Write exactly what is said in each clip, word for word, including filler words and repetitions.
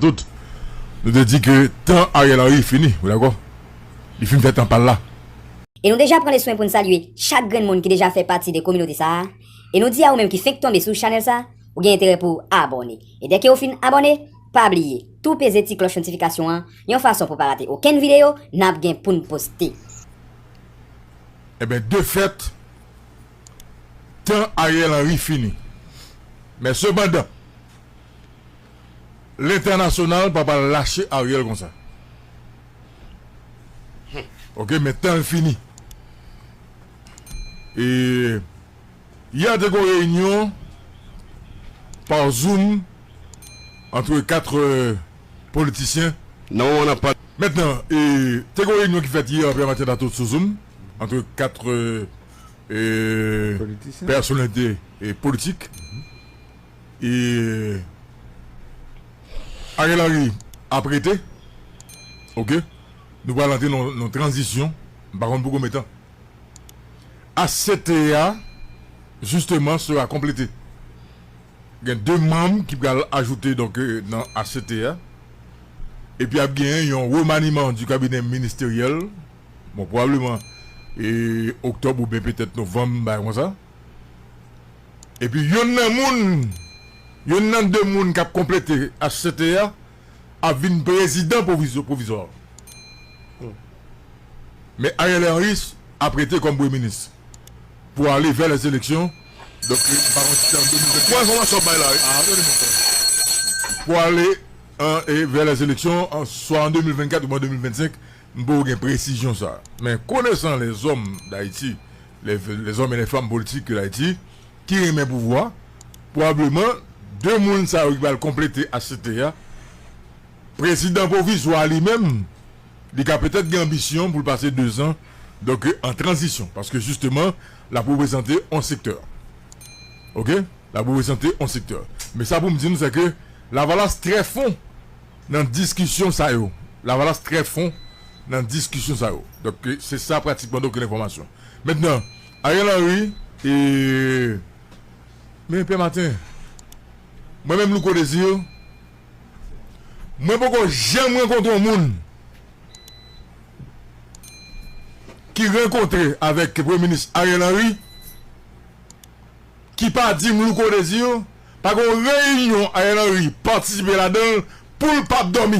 Tout. Nou te di ke tan Ariel Henry fini, ou dakò? Li fin fè tan pa l la. E nou deja pran le swen pou n salye chak grenn moun ki deja fè pati de kominote sa a. E nou di a ou menm ki fenk tonbe sou chanèl sa, ou gen enterè pou w abòne. E dèke ou fin abòne, pa bliye, tou peze ti klòch notifikasyon an, yon fason pou w pa rate okenn videyo n ap gen pou n poste. Ebyen, de fèt, tan Ariel Henry fini. Men sepandan, lentènasyonal pa pral lache Ariel konsa. Oke, men tan l fini. E yè te gen yon reyinyon pa Zoom ant kat politisyen. Non, on n'a pas. Mentnan, e, te gen yon reyinyon ki fèt yè aprè maten ta tout sou Zoom ant kat e, pèsonalite e politik. E Ariel Henry ap rete. Oke. Nou pral antre nan yon tranzisyon. M pa konn pou konbyen tan. H C T A, justement, sera complété. Gen de manm ki pral ajoute, donk, euh, nan H C T A. Epi ap gen yon remaniman du cabinet ministériel. Bon, pwobableman, e, oktòb oubyen petèt novanm, bagay konsa. Epi yonn nan moun, yonn nan de moun k ap konplete H C T A ap vin prezidan pwovizo-, pwovizwa. Men Ariel Henry ap rete kòm premye minis pou ale vè lèzeleksyon. Donk, m pa konn si se an de mil vennkat. Bon enfòmasyon w bay la, wi. Ah, tande, mon frè. Pou ale, an, e, vè lèzeleksyon, an, swa an de mil vennkat oubyen an de mil vennsenk, m poko gen presizyon sa. Men konesan lèzòm d Ayiti, lè, lèzòm e lèfanm politik de Ayiti, ki renmen pouvwa, pwobableman, de moun sa yo ki pral konplete H C T A, prezidan pwovizwa li menm, li ka petèt gen anbisyon pou l pase dezan, donk, an tranzisyon, paske jisteman, l ap reprezante yon sektè. Oke? L ap reprezante yon sektè. Men sa pou m di nou, se ke Lavalas trè fon nan diskisyon sa yo. Lavalas trè fon nan diskisyon sa yo. Donk, se sa pratikman, donk, lenfòmasyon. Mentnan, Ariel Henry, e, men Pè Maten, mwen menm Louko Désir, mwen poko janm rankontre yon moun ki rankontre avèk Premye Minis Ariel Henry, ki pa di m Louko Désir, pa gen yon reyinyon Ariel Henry patisipe ladan l pou l p ap dòmi.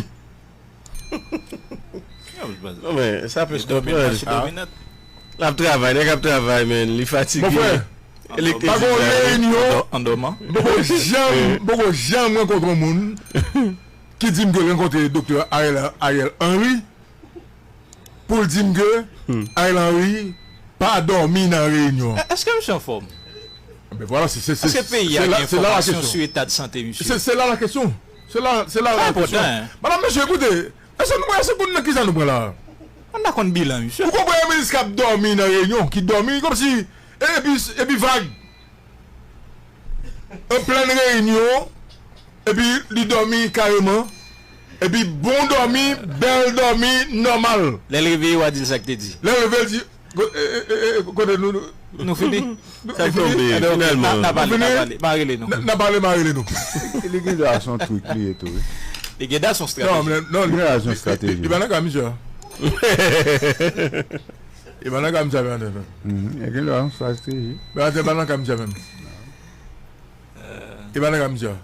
Non, men, sa plis konprann. L ap travay, nèg ap travay, men li fatige. Mon frè, pa gen yon reyinyon, m poko janm, m poko janm rankontre yon moun ki di m ke l rankontre Doktè Ariel, Ariel Henry, pou l di m ke Ariel Henry pa dòmi nan reyinyon. Èske misye anfòm? Ben vwala, se, se, se, èske peyi a gen enfòmasyon sou eta de sante misye? Se, se la la kesyon. Se la, se la la kesyon. Madanm, mesye, koute, èske nou, èske nou konn nan kisa nou pran la? Ann ta konn bilan misye. Ou konn premye minis k ap dòmi nan reyinyon, ki dòmi kòmsi, epi, epi vag. An plen reyinyon, epi li dòmi kareman, epi bon dòmi, bèl dòmi, nòmal. Lè l reveye, w a di l sa k te di. Lè l reveye, l di, ko-, e, e, e, e, kote nou, nou fini? Nou fini? Sa tonbe, finalman. N a pale, n a pale, m a rele nou. N a pale, m a rele nou. Li gen dwa se yon trik li ye tou, wi. Li gen dwa se yon strateji. Non, men, non, li gen dwa se yon strateji. Li pa nan ka misye a. E pa nan ka misye a, Bernard. Mhm, e gen lè yon strateji. Bernard pa nan ka misye a menm. E pa nan ka misye a.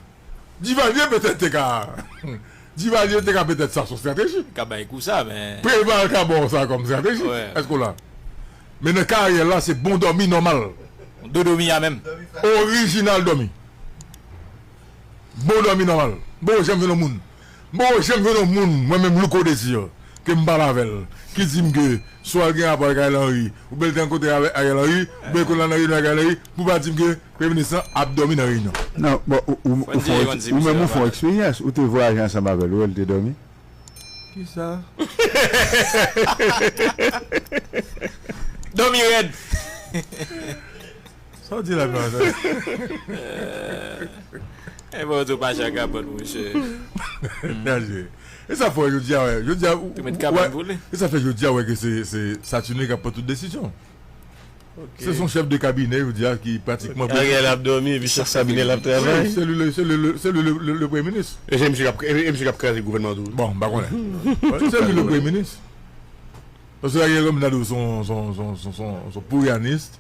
Divalye petèt te ka, Divalye te ka petèt sa se yon strateji. Ka bay kou sa, men Preval ka ba w sa kòm strateji. Èske w la? Men nan ka Ariel la, se bon dòmi nòmal. Dodomi a menm. Orijinal dòmi. Bon dòmi nòmal. M poko janm jwenn yon moun. M poko janm jwenn yon moun, mwen menm Louko Désir, ke m pale avè l, ki di m ke swa l gen rapò avèk Ariel Henry, oubyen l te rankontre avèk Ariel Henry, oubyen l konn al nan reyinyon avèk Ariel Henry, pou pa di m ke Premye Minis lan ap dòmi nan reyinyon. Non, bon, ou, ou, ou fè yon ti, ou menm ou fè yon eksperyans, ou te vwayaje ansanm avè l, ou wè l te dòmi? Kisa? Dòmi rèd. Sa w di la, pa sa? E bon, tou pa chak apot, monchè. Danje. E sa fè jodi a, wè. Jodi a, ou, ou, wè. E sa fè jodi a, wè, ke se, se Saturnin k ap pran tout desizyon. Se son chèf de kabinè, yo di a, ki pratikman Ariel ap dòmi, epi chèf kabinè l ap travay. Se li le, se li le, se li le, le, le premye minis. E se misye k ap, e, e misye k ap kraze gouvènman tou. Bon, m pa konnen. Se li le premye minis. Paske Ariel Henry Nado son, son, son, son, son, son pourianis.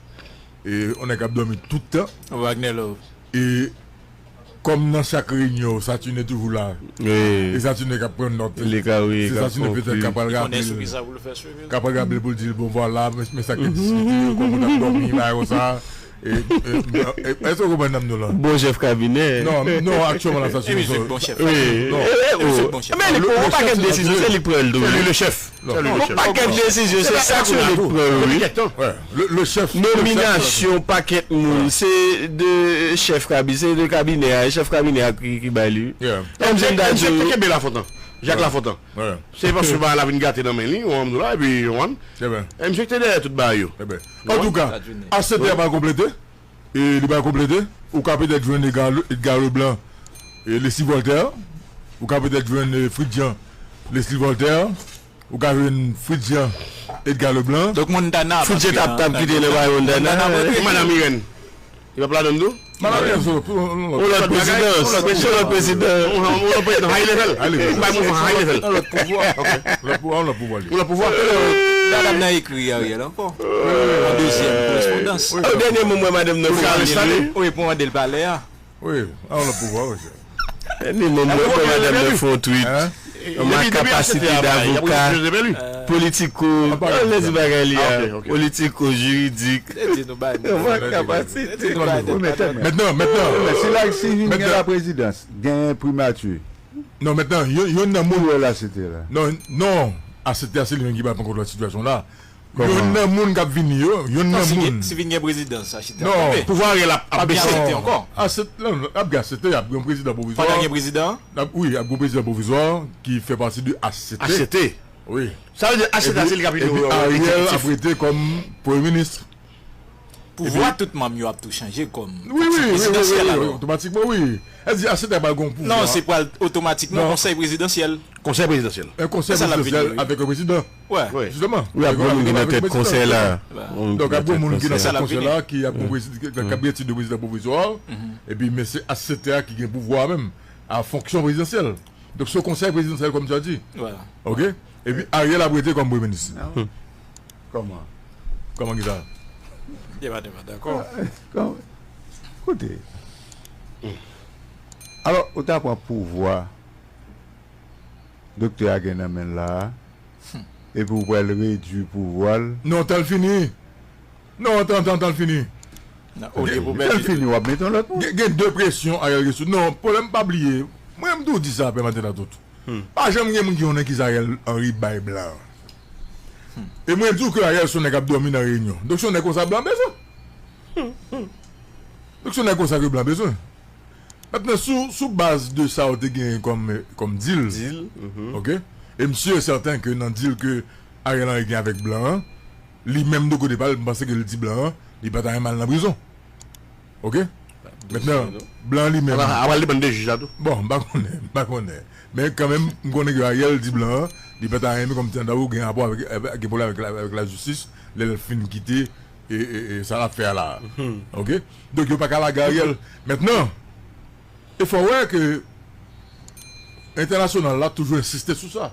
E on nèg k ap dòmi tout tan. Wagner Love. E kòm nan chak reyinyon, Saturnin toujou la. E Saturnin k ap pran nòt. Li ka, wi, se Saturnin petèt k ap pral raple l. K ap pral raple l pou l di l, bon, vwala, men, men sa k te diskite yo, kòman w t ap dòmi, bagay konsa. E, e, e, èske w konprann nan m la? Bon chèf kabinè. Non, non, aktyèlman la, sa se bon chèf. Wi. Non. E, e, o. Men li pran yon pakèt desizyon, se li k pran l tou. Se li le chèf. Bon pakèt desizyon, se sa ki ret pran yo, wi. Le, le chèf, le chèf. Nominasyon pakèt moun, se de chèf kabi-, se de kabinè a, chèf kabinè a ki, ki bay li. M se m ta di w. Kenbe Lafontan. Jak Lafontan. Se paske bagay la vin gate nan men li, ou konprann, epi, ou konprann. E misye ki te dèyè tout bagay yo. Antouka, A C T a pral konplete. E li pral konplete. Ou ka petèt jwenn Edgar, Edgar Leblanc, e Leslie Voltaire. Ou ka petèt jwenn, e, Fritz Jean, Leslie Voltaire. Ou ka jwenn Fritz Jean, Edgar Leblanc. Donk, Montana ap antre nan, nan, nan, Montana ap antre. Madanm Irène. Li p ap ladann tou? Madanm Irène, se yon, yon, yon, yon lòt prezidans. Yon lòt prezidans. Yon lòt prezidans high level. High level. M bay mouvman high level. Yon lòt pouvwa. Ok. Yon lòt pouvwa, yon lòt pouvwa li. Yon lòt pouvwa. Madanm nan ekri Ariel ankò. An dezyèm korespondans. O dènye moman, madanm nan fè li. Wi, pou mande l palè a. Wi, a yon lòt pouvwa, wi. Ni moun mwen, mwen, madanm nan fè yon tweet. An ma kapasite davoka, politiko, an lè di bagay li a, politiko, jiridik. An ma kapasite. Mentnan, mentnan. Men si la, si vin gen laprezidans, gen primati. Non, mentnan, youn, youn nan moun. Ou wè la, se te la. Non, non, A C T a se li menm ki pral pran kontwòl sitiyasyon la. Youn nan moun k ap vini yo, youn nan moun. Si vin gen prezidans, A C T a ap tonbe. Pouvwa Ariel ap, ap bese. Ap gen A C T ankò. A C T, non, ap gen A C T, ap gen prezidan pwovizwa. Pandan gen prezidan an? Ap, wi, ap gen prezidan pwovizwa ki fè pati de A C T. A C T. Wi. Sa vle di A C T a se li k ap vini. Epi Ariel ap rete kòm premye minis. Pouvwa tout manm yo ap tou chanje kòm prezidansyèl alò. Otomatikman, wi. Èske A C T a pral gen yon pouvwa? Non, se pral otomatikman konsèy prezidansyèl. Konsèy prezidansyèl. Yon konsèy prezidansyèl avèk yon prezidan. Wi. Jisteman. Wi, ap gen moun ki nan tèt konsèy la. Donk, ap gen moun ki nan tèt konsèy la, ki ap gen prezidan, ki ap gen tit de prezidan pwovizwa. Epi, men se A C T a ki gen pouvwa menm, a fonksyon prezidansyèl. Donk, se yon konsèy prezidansyèl, kòm tu as dit. Ok? Epi, Ariel ap rete kòm premye minis. Kòman? Kòman ki sa? Deba, deba, dakò. Kòman? Koute. Alò, ou ta pran pouvwa doktè a gen nan men l la a, epi ou pral redui pouvwa l. Non, tan l fini. Non, tan, tan, tan l fini. Tan l fini, w ap mete yon lòt moun. Gen, gen de presyon Ariel gen sou. Non, pwoblèm, pa bliye. Mwen, m toujou di sa, pè Maten a tout. Pa janm gen moun ki konnen kisa Ariel Henry bay blan. E mwen di w ke Ariel se yon nèg k ap dòmi nan reyinyon. Donk se yon nèg konsa blan bezwen. Donk se yon nèg konsa ke blan bezwen. Mentnan, sou, sou baz de sa w te genyen kòm, kòm deal, ok? E m si e sèten ke nan deal ke Ariel Henry gen avèk blan an, li menm de kote pa l, m panse ke l di blan an, li pa ta renmen al nan prizon. Ok? Mentnan, blan li menm. Apral depann de jij la tou. Bon, m pa konnen, m pa konnen. Men kanmenm, m konnen ke Ariel di blan an, li pa ta renmen kòmsi andan ou gen rapò avèk, avèk, gen pwoblèm avèk, avèk lajistis, lè l fin kite, e, e, e, sa l ap fè a la. Ok? Donk, yo pa ka lage Ariel. Mentnan, e fò wè ke entènasyonal la toujou ensiste sou sa.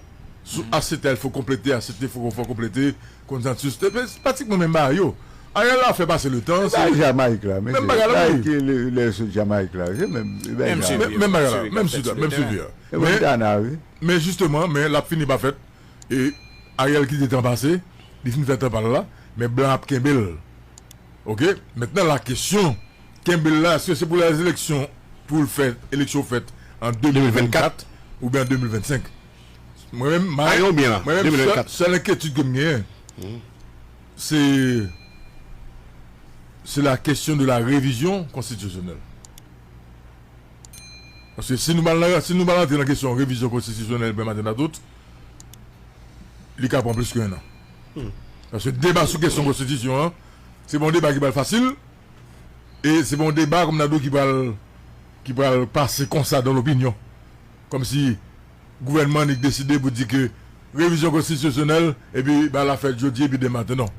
Sou A C T, il faut compléter, A C T, fò, fò konplete konsansis. E pi, pratikman menm bagay yo. Ariel la fè pase le tan, se Jamayik la, menm bagay la, wi. Ki lè, lè sot Jamayik la, se menm, menm bagay la, menm sitwa, menm sitwa. E Montana, wi. Men jisteman, men l ap fini pa fèt. E Ariel kite tan pase, li fin fè tan pa l la, men blan ap kenbe l. Ok? Mentnan, la kesyon, kenbe l la, èske se pou lè eleksyon, pou l fè, eleksyon fèt an de mil vennkat oubyen an de mil vennsenk? Mwen menm, mwen menm, sèl, sèl enkyetid ke m genyen, se, se la kesyon de la revizyon konstitisyonèl. Paske si nou pa, si nou pa rantre nan kesyon revizyon konstitisyonèl, pè Maten a tout, li ka pran plis ke ennan. Paske deba sou kesyon konstitisyon an, se pa yon deba ki pral fasil, e se pa yon deba, kòm n a di w, ki pral, ki pral pase konsa dan lopinyon. Kòmsi gouvènman annik deside pou di ke revizyon konstitisyonèl, epi bagay la fèt jodi, epi demen maten, non.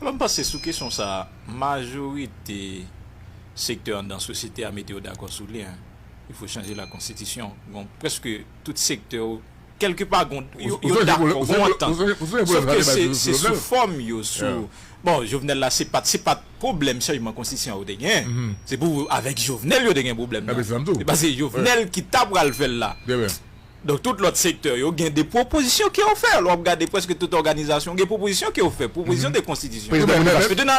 Alò, m panse sou kesyon sa a, majorite sektè anndan sosyete a mete yo dakò sou li, hein. Il faut changer la constitution. Bon, prèske tout sektè yo, kèlkepa, gon, yo, yo dakò, gon antant. Sòf ke se, se sou fòm yo, sou... Bon, Jovenel la, se pa, se pa pwoblèm chanjman konstitisyon yo te gen. Se pou avèk Jovenel yo te gen pwoblèm nan. Se paske Jovenel ki ta pral fè l la. Donk, tout lòt sektè yo gen de pwopozisyon ke yo fè. Lè w ap gade prèske tout òganizasyon gen pwopozisyon ke yo fè. Pwopozisyon de konstitisyon. Yo te nan,